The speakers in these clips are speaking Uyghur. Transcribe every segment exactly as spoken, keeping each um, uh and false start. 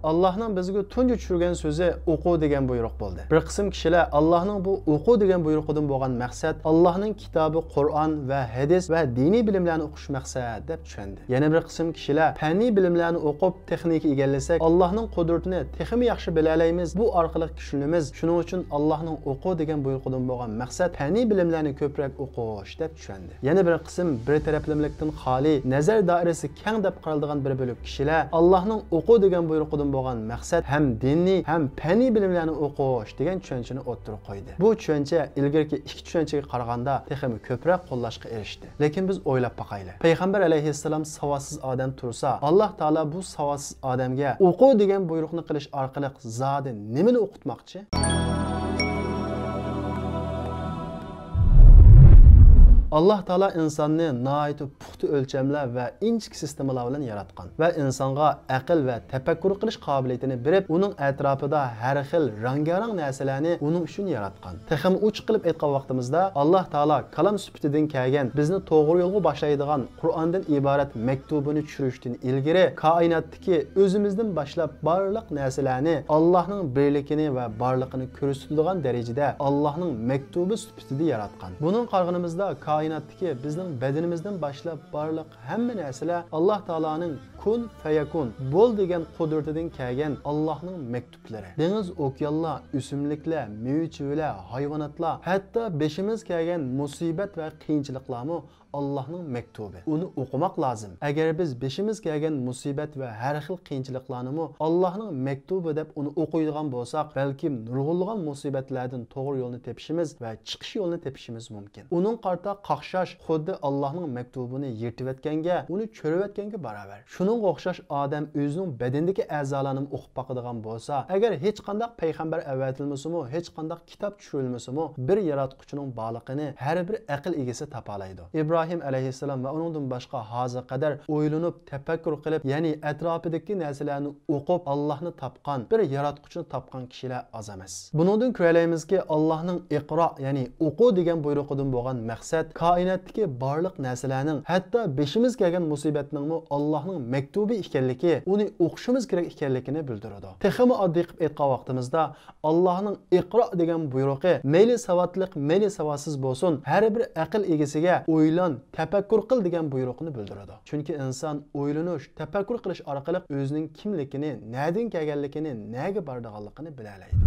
ئاللاھنىڭ بىزگە تۇنجى چۈشۈرگەن سۆزى ئوقۇ دېگەن بۇيرۇق بولدى. بىر قىسىم كىشىلەر ئاللاھنىڭ بۇ ئوقۇ دېگەن بۇيرۇقىدىن بولغان مەقسەت ئاللاھنىڭ كىتابى قۇرئان ۋە ھەدىس ۋە دىنىي بىلىملەرنى ئوقۇش مەقسەت دەپ چۈشەندى. يەنە بىر قىسىم كىشىلەر پەننىي بىلىملەرنى ئوقۇپ، تېخنىكا ئىگىلىسەك، ئاللاھنىڭ قۇدرىتىنى تېخىمۇ ياخشى بىلەلەيمىز، بۇ ئارقىلىق كۈچلىنىمىز. شۇنىڭ ئۈچۈن ئاللاھنىڭ ئوقۇ دېگەن بۇيرۇقىدىن بولغان مەقسەت پەننىي بىلىملەرنى كۆپرەك ئوقۇش دەپ چۈشەندى. يەنە بىر قىسىم بىر تەرەپلىمىلىكتىن خالىي، نەزەر دائىرىسى كەڭ دەپ قارالىدىغان بىر بۆلەك كىشىلەر ئاللاھنىڭ ئوقۇ دېگەن بۇيرۇقىدىن بولغان مەقسەت ھەم دىنىي، ھەم پەننىي بىلىملەرنى ئوقۇش دېگەن چۈشەنچىنى ئوتتۇرىغا قويدى. بۇ چۈشەنچە ئىلگىرىكى ئىككى چۈشەنچىگە قارىغاندا تېخىمۇ كۆپرەك قوللاشقا ئېرىشتى. لېكىن بىز ئويلاپ باقايلى. پەيغەمبەر ئەلەيھىسسالام ساۋاتسىز ئادەم تۇرسا، ئاللاھ تائالا بۇ ساۋاتسىز ئادەمگە ئوقۇ دېگەن بۇيرۇقنى قىلىش ئارقىلىق زادى نېمىنى ئوقۇتماقچى؟ ئاللاھ تائالا ئىنساننى ناھايىتى پۇختا ئۆلچەملەر ۋە ئىنچىكە سىستېمىلار بىلەن ياراتقان ۋە ئىنسانغا ئەقىل ۋە تەپەككۇر قىلىش قابىلىيىتىنى بېرىپ، ئۇنىڭ ئەتراپىدا ھەر خىل رەڭگارەڭ نەرسىلەرنى ئۇنىڭ ئۈچۈن ياراتقان. تېخىمۇ ئوچۇق قىلىپ ئېيتقان ۋاقتىمىزدا، ئاللاھ تائالا كالام سۈپىتىدىن كەلگەن، بىزنى توغرا يولغا باشلايدىغان قۇرئاندىن ئىبارەت مەكتۇبىنى چۈشۈرۈشتىن ئىلگىرى، كائىناتتىكى ئۆزىمىزدىن باشلاپ بارلىق نەرسىلەرنى ئاللاھنىڭ بىرلىكىنى ۋە بارلىقىنى كۆرسىتىدىغان دەرىجىدە ئاللاھنىڭ مەكتۇبى سۈپىتىدە ياراتقان. بۇنىڭغا قارىغىنىمىزدا، كائىناتتىكى بىزنىڭ بەدىنىمىزدىن باشلاپ بارلىق ھەممە نەرسىلەر ئاللاھ تائالانىڭ كۇن فەيەكۇن، بول دېگەن قۇدرىتىدىن كەلگەن ئاللاھنىڭ مەكتۇبلىرى. دېڭىز، ئوكيانلار، ئۆسۈملۈكلەر، مېۋە-چېۋىلەر، ھايۋاناتلار، ھەتتا بېشىمىز كەلگەن مۇسىبەت ۋە قىيىنچىلىقلارمۇ ئاللاھنىڭ مەكتۇبى. ئۇنى ئوقۇماق لازىم. ئەگەر بىز بېشىمىز كەلگەن مۇسىبەت ۋە ھەر خىل قىيىنچىلىقلارنىمۇ ئاللاھنىڭ مەكتۇبى دەپ ئۇنى ئوقۇيدىغان بولساق، بەلكىم نۇرغۇنلىغان مۇسىبەتلەردىن توغرا يولنى تېپىشىمىز ۋە چىقىش يولىنى تېپىشىمىز مۇمكىن. ئۇنىڭغا قارىتا قاقشاش خۇددى ئاللاھنىڭ مەكتۇبىنى يىرتىۋەتكەنگە، ئۇنى چۆرۈۋەتكەنگە باراۋەر. شۇنىڭغا ئوخشاش ئادەم ئۆزىنىڭ بەدىنىدىكى ئەزالارنىمۇ ئوقۇپ باقىدىغان بولسا، ئەگەر ھېچقانداق پەيغەمبەر ئەۋەتىلمىسىمۇ، ھېچقانداق كىتاب چۈشۈرۈلمىسىمۇ، بىر ياراتقۇچىنىڭ بارلىقىنى ھەر بىر ئەقىل ئىگىسى تاپالايدۇ. ئىبراھىم ئەلەيھىسسالام ۋە ئۇنىڭدىن باشقا ھازىرغا قەدەر ئويلىنىپ، تەپەككۇر قىلىپ، يەنى ئەتراپىدىكى نەرسىلەرنى ئوقۇپ، ئاللاھنى تاپقان، بىر ياراتقۇچىنى تاپقان كىشىلەر ئاز ئەمەس. بۇنىڭدىن كۆرەلەيمىزكى، ئاللاھنىڭ ئىقرا، يەنى ئوقۇ دېگەن بۇيرۇقىدىن بولغان مەقسەت كائىناتتىكى بارلىق نەرسىلەرنىڭ، ھەتتا بېشىمىز كەلگەن مۇسىبەتنىڭمۇ ئاللاھنىڭ مەكتۇبى ئىكەنلىكى، ئۇنى ئوقۇشىمىز كېرەك ئىكەنلىكىنى بىلدۈرىدۇ. تېخىمۇ ئاددىي قىلىپ ئېيتقان ۋاقتىمىزدا، ئاللاھنىڭ ئىقرا دېگەن بۇيرۇقى مەيلى ساۋاتلىق، مەيلى ساۋاتسىز بولسۇن، ھەر بىر ئەقىل ئىگىسىگە ئويلان، تەپەككۇر قىل دېگەن بۇيرۇقنى بىلدۈرىدۇ. چۈنكى ئىنسان ئويلىنىش، تەپەككۇر قىلىش ئارقىلىق ئۆزىنىڭ كىملىكىنى، نەدىن كەلگەنلىكىنى، نەگە بارىدىغانلىقىنى بىلەلەيدۇ.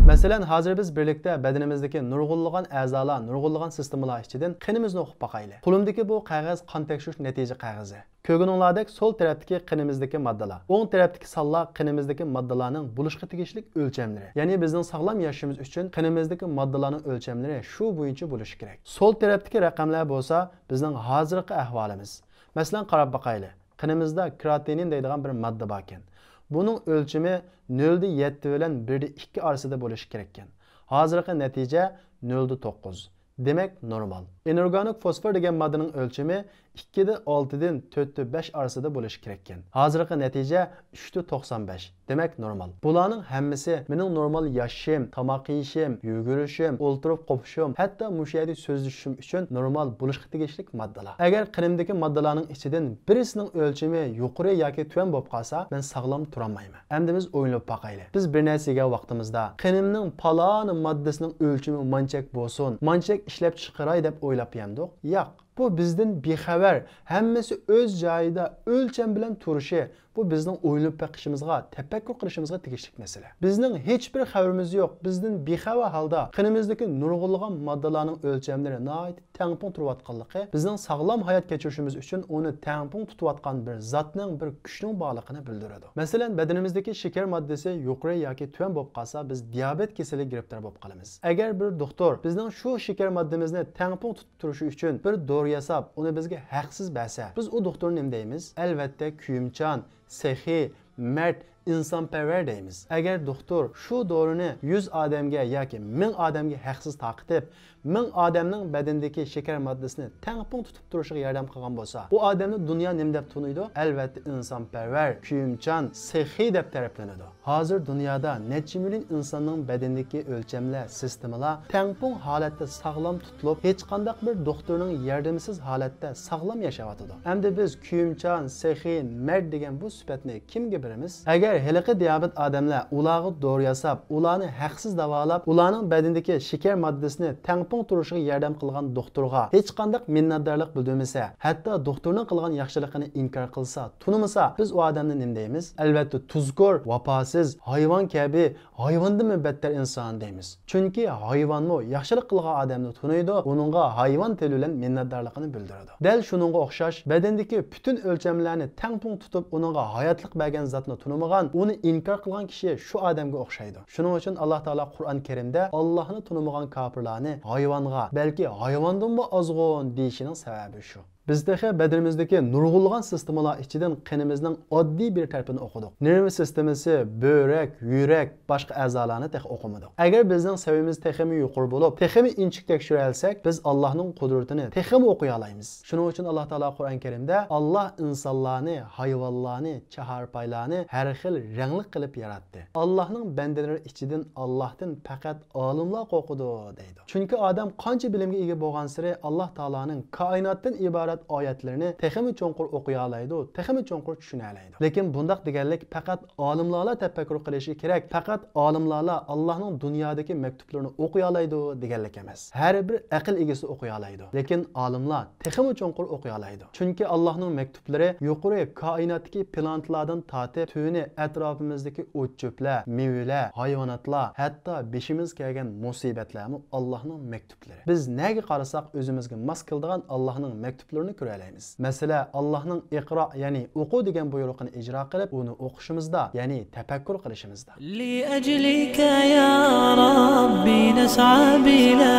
مەسىلەن، ھازىر بىز بىرلىكتە بەدىنىمىزدىكى نۇرغۇنلىغان ئەزالار، نۇرغۇنلىغان سىستېمىلار ئىچىدىن قېنىمىزنى ئوقۇپ باقايلى. قولۇمدىكى بۇ قەغەز قان تەكشۈرۈش نەتىجە قەغىزى. كۆرگىنىڭلاردەك سول تەرەپتىكى قېنىمىزدىكى ماددىلار، ئوڭ تەرەپتىكى سانلار قېنىمىزدىكى ماددىلارنىڭ بولۇشقا تېگىشلىك ئۆلچەملىرى. يەنى بىزنىڭ ساغلام ياشىشىمىز ئۈچۈن قېنىمىزدىكى ماددىلارنىڭ ئۆلچەملىرى شۇ بويىچە بولۇشى كېرەك. سول تەرەپتىكى رەقەملەر بولسا بىزنىڭ ھازىرقى ئەھۋالىمىز. مەسىلەن، قاراپ باقايلى. قېنىمىزدا كرېئاتىنىن دەيدىغان بىر ماددا باركەن. بۇنىڭ ئۆلچىمى نۆلدە يەتتە بىلەن بىردە ئىككى ئارىسىدا بولۇشى كېرەككەن. ھازىرقى نەتىجە نۆلدە توققۇز. دېمەك، نورمال. ئېنېرگانوك فوسفور دېگەن ماددىنىڭ ئۆلچىمى ئىككىدە ئالتىدىن تۆتتە بەش ئارىسىدا بولۇشى كېرەككەن. ھازىرقى نەتىجە ئۈچتە توقسان بەش. دېمەك، نورمال. بۇلارنىڭ ھەممىسى مېنىڭ نورمال ياشىشىم، تاماق يېيىشىم، يۈگۈرۈشۈم، ئولتۇرۇپ قوپۇشۇم، ھەتتا مۇشۇ يەردە سۆزلىشىشىم ئۈچۈن نورمال بولۇشقا تېگىشلىك ماددىلار. ئەگەر قېنىمدىكى ماددىلارنىڭ ئىچىدىن بىرسىنىڭ ئۆلچىمى يۇقىرى ياكى تۆۋەن بولۇپ قالسا، مەن ساغلام تۇرالمايمەن. ئەمدى بىز ئويلىنىپ باقايلى. بىز بىر نەرسە يېگەن ۋاقتىمىزدا، قېنىمنىڭ پالان ماددىسىنىڭ ئۆلچىمى مانچەك بولسۇن، مانچەك ئىشلەپ چىقىراي دەپ ئويلاپ يەمدۇق؟ ياق. بۇ بىزدىن بىخەۋەر، ھەممىسى ئۆز جايىدا ئۆلچەم بىلەن تۇرۇشى، بۇ بىزنىڭ ئويلىنىپ بېقىشىمىزغا، تەپەككۇر قىلىشىمىزغا تېگىشلىك مەسىلە. بىزنىڭ ھېچبىر خەۋىرىمىز يوق، بىزدىن بىخەۋەر ھالدا قېنىمىزدىكى نۇرغۇنلىغان ماددىلارنىڭ ئۆلچەملىرى ناھايىتى تەڭپۇڭ تۇرۇۋاتقانلىقى، بىزنىڭ ساغلام ھايات كەچۈرۈشىمىز ئۈچۈن ئۇنى تەڭپۇڭ تۇتۇۋاتقان بىر زاتنىڭ، بىر كۈچنىڭ بارلىقىنى بىلدۈرىدۇ. مەسىلەن، بەدىنىمىزدىكى شېكەر ماددىسى يۇقىرى ياكى تۆۋەن بولۇپ قالسا، بىز دىيابېت كېسىلىگە گىرىپتار بولۇپ قالىمىز. ئەگەر بىر دوختۇر بىزنىڭ شۇ شېكەر ماددىمىزنى تەڭپۇڭ تۇتۇپ تۇرۇشى ئۈچۈن بىر دورا ياساپ، ئۇنى بىزگە ھەقسىز بەرسە، بىز ئۇ دوختۇرنى نېمە دەيمىز؟ ئەلۋەتتە، كۆيۈمچان، سېخىي، مەرد، ئىنسانپەرۋەر دەيمىز. ئەگەر دوختۇر شۇ دورىنى يۈز ئادەمگە ياكى مىڭ ئادەمگە ھەقسىز تارقىتىپ، مىڭ ئادەمنىڭ بەدىنىدىكى شېكەر ماددىسىنى تەڭپۇڭ تۇتۇپ تۇرۇشىغا ياردەم قىلغان بولسا، ئۇ ئادەمنى دۇنيا نېمە دەپ تونۇيدۇ؟ ئەلۋەتتە، ئىنسانپەرۋەر، كۆيۈمچان، سېخىي دەپ تەرىپلىنىدۇ. ھازىر دۇنيادا نەچچە مىليون ئىنساننىڭ بەدىنىدىكى ئۆلچەملەر، سىستېمىلار تەڭپۇڭ ھالەتتە ساغلام تۇتۇلۇپ، ھېچقانداق بىر دوختۇرنىڭ ياردىمىسىز ھالەتتە ساغلام ياشاۋاتىدۇ. ئەمدى بىز كۆيۈمچان، سېخىي، مەرد دېگەن بۇ سۈپەتنى كىمگە بېرىمىز؟ ئەگەر ھېلىقى دىيابېت ئادەملەر ئۇلارغا دورا ياساپ، ئۇلارنى ھەقسىز داۋالاپ، ئۇلارنىڭ بەدىنىدىكى شېكەر ماددىسىنى تەڭپۇڭ تۇرۇشىغا ياردەم قىلغان دوختۇرغا ھېچقانداق مىننەتدارلىق بىلدۈرمىسە، ھەتتا دوختۇرنىڭ قىلغان ياخشىلىقىنى ئىنكار قىلسا، تونۇمىسا، بىز ئۇ ئادەمنى نېمە دەيمىز؟ ئەلۋەتتە، تۇزكور، ۋاپاسىز، ھايۋان كەبى، ھايۋاندىنمۇ بەتتەر ئىنسان دەيمىز. چۈنكى ھايۋانمۇ ياخشىلىق قىلغان ئادەمنى تونۇيدۇ، ئۇنىڭغا ھايۋان تىلى بىلەن مىننەتدارلىقىنى بىلدۈرىدۇ. دەل شۇنىڭغا ئوخشاش، بەدەندىكى پۈتۈن ئۆلچەملەرنى تەڭپۇڭ تۇتۇپ، ئۇنىڭغا ھاياتلىق بەرگەن زاتنى تونۇمىغان، ئۇنى ئىنكار قىلغان كىشى شۇ ئادەمگە ئوخشايدۇ. شۇنىڭ ئۈچۈن ئاللا تائالا قۇرئان كەرىمدە ئاللانى تونۇمىغان كاپىرلارنى ھايۋانغا، بەلكى ھايۋاندىنمۇ ئازغۇن دېيىشىنىڭ سەۋەبى شۇ. بىز تېخى بەدىنىمىزدىكى نۇرغۇنلىغان سىستېمىلار ئىچىدىن قېنىمىزنىڭ ئاددىي بىر تەرىپىنى ئوقۇدۇق. نېرۋا سىستېمىسى، بۆرەك، يۈرەك، باشقا ئەزالارنى تېخى ئوقۇمىدۇق. ئەگەر بىزنىڭ سەۋىيىمىز تېخىمۇ يۇقىرى بولۇپ، تېخىمۇ ئىنچىكە تەكشۈرەلىسەك، بىز ئاللانىڭ قۇدرىتىنى تېخىمۇ ئوقۇيالايمىز. شۇنىڭ ئۈچۈن ئاللا تائالا قۇرئان كەرىمدە، ئاللا ئىنسانلارنى، ھايۋانلارنى، چاھارپايلارنى ھەر خىل رەڭلىك قىلىپ ياراتتى. ئاللانىڭ بەندىلىرى ئىچىدىن ئاللاھتىن پەقەت ئالىملار قورقىدۇ، دەيدۇ. چۈنكى ئادەم قانچە بىلىمگە ئىگە بولغانسېرى، ئاللا تائالانىڭ كائىناتتىن ئىبارەت ئايەتلىرىنى تېخىمۇ چوڭقۇر ئوقۇيالايدۇ، تېخىمۇ چوڭقۇر چۈشىنەلەيدۇ. لېكىن بۇنداق دېگەنلىك پەقەت ئالىملارلا تەپەككۇر قىلىشى كېرەك، پەقەت ئالىملارلا ئاللانىڭ دۇنيادىكى مەكتۇپلىرىنى ئوقۇيالايدۇ دېگەنلىك ئەمەس. ھەر بىر ئەقىل ئىگىسى ئوقۇيالايدۇ. لېكىن ئالىملار تېخىمۇ چوڭقۇر ئوقۇيالايدۇ. چۈنكى ئاللانىڭ مەكتۇپلىرى يۇقىرى كائىناتتىكى پلانېتىلاردىن تارتىپ، تۆۋىنى ئەتراپىمىزدىكى ئوت-چۆپلەر، مېۋىلەر، ھايۋاناتلار، ھەتتا بېشىمىزغا كەلگەن مۇسىبەتلەرمۇ ئاللانىڭ مەكتۇپلىرى. بىز نەگە قارىساق، ئۆزىمىزگە ماس كېلىدىغان ئاللانىڭ مەكتۇپلىرىنى كۆرەلەيمىز. مەسىلە، ئاللانىڭ ئىقرا، يەنى ئوقۇ دېگەن بۇيرۇقىنى ئىجرا قىلىپ، ئۇنى ئوقۇشىمىزدا، يەنى تەپەككۇر قىلىشىمىزدا. لأجلك يا ربي نسعى بلا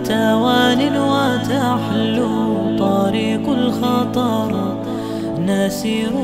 توان وتحلو طريق الخطر نسير